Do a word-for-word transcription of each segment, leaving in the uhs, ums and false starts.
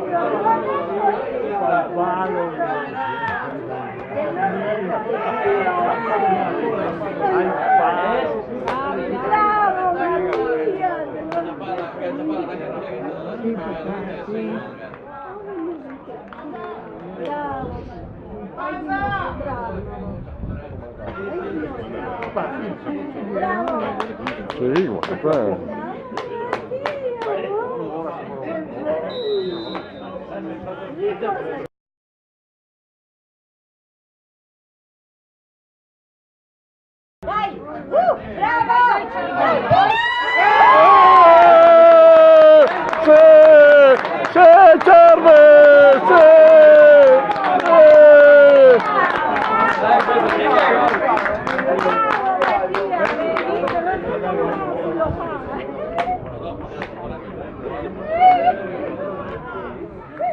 Bravo, bravissimo. Bravo. Bravo. Sì, ma qua... Dai! Uh, bravo! Eh, sì! Sì, serve! Sì! Eh!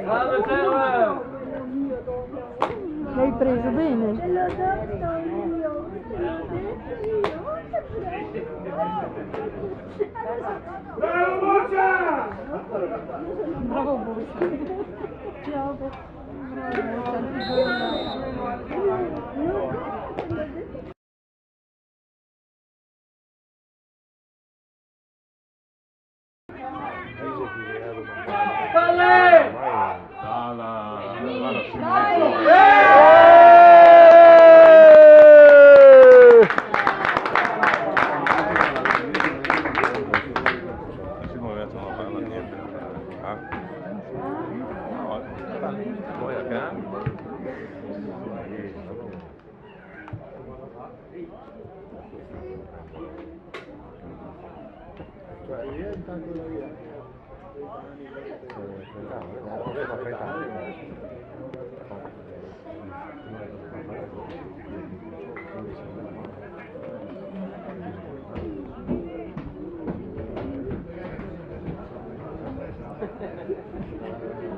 Bravo, serve! L'hai preso bene? Te l'ho detto io, te l'ho detto io. Bravo, Boccia! Bravo, Boccia. Bravo, Boccia.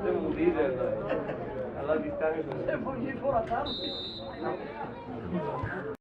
Devo dire, alla distanza. Se voglio fare tanto.